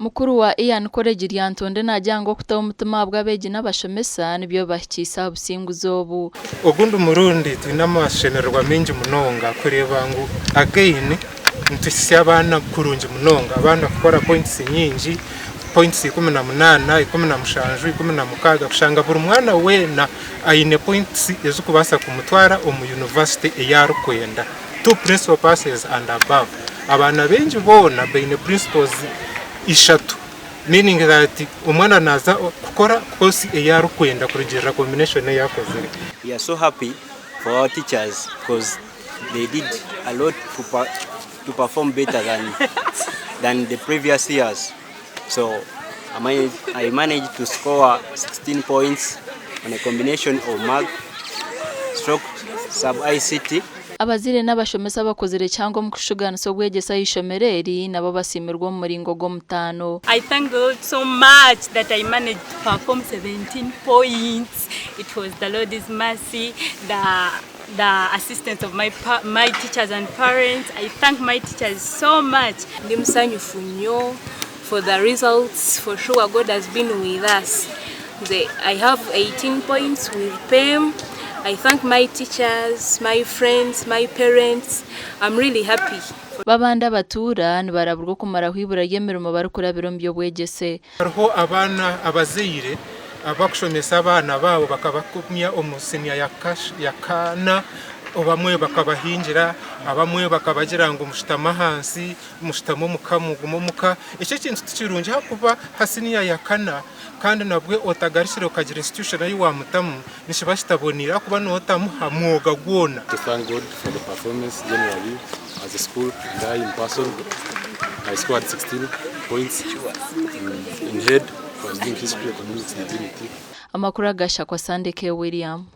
Mukuru wa Ian College Lyantonde naagira ngu okutaho omutima ahabw'abeegi n'abashomesa nibyo bibahikiise aha businguzi obu. Ogundi murundi twine amashemererwa maingi munonga kureeba ngu again nituhitsya abaana kurungi munonga, abaana kukora points nyingi, points 18, 17, 16 kushanga buri mwana weena aine points ezirikubaasa kumutwara omu yunivasite ei arikwenda, two principal passes and above. Abaana baingi boona baine principals ishatu meaning that omwana naaza kukora course ei arikwenda kurugiirira combination ei akozire. We are so happy for our teachers coz they did a lot to perform better than the previous years so I managed to score 16 points on a combination of math stroke sub ICT. Abazaire n'abashomesa abakozire kihango omu kushugaanisa obwegyese aha ishomero eri nabo basiimirwe omu muringo gw'omutaano. I thank the Lord so much that I managed to perform 17 points. It was the Lord's mercy, the, the assistance of my, my teachers and parents. I thank my teachers so much. Ndi musanyufu nnyo for the results for sure God has been with us. Nze I have 18 points with PEM. I thank my teachers, my friends, my parents. I'm really happy. Babandi abatuura nibaraburwa okumaraho eibura ry'emirimo barikurabira omu by'obwegyese. Hariho abaana abazaire abarikushomesa abaana baabo bakabakumya omu siniya ya kana, abamwe bakabahingira, abamwe bakabagira ngu mushutame ahansi, mushutame omuka, mugume omuka. Ekyo ekintu tikirungi ahakuba ha siniya ya kana kandi nabwe otagarukire okagira institution ei waamutamu nikiba kitaboneire ahakuba nootamuha mwoga gwona. To thank God for the performance generally as a school and I in person I scored 16 points in head I was doing history, economics and divinity. Amakuru agashya kwa Sandeke William.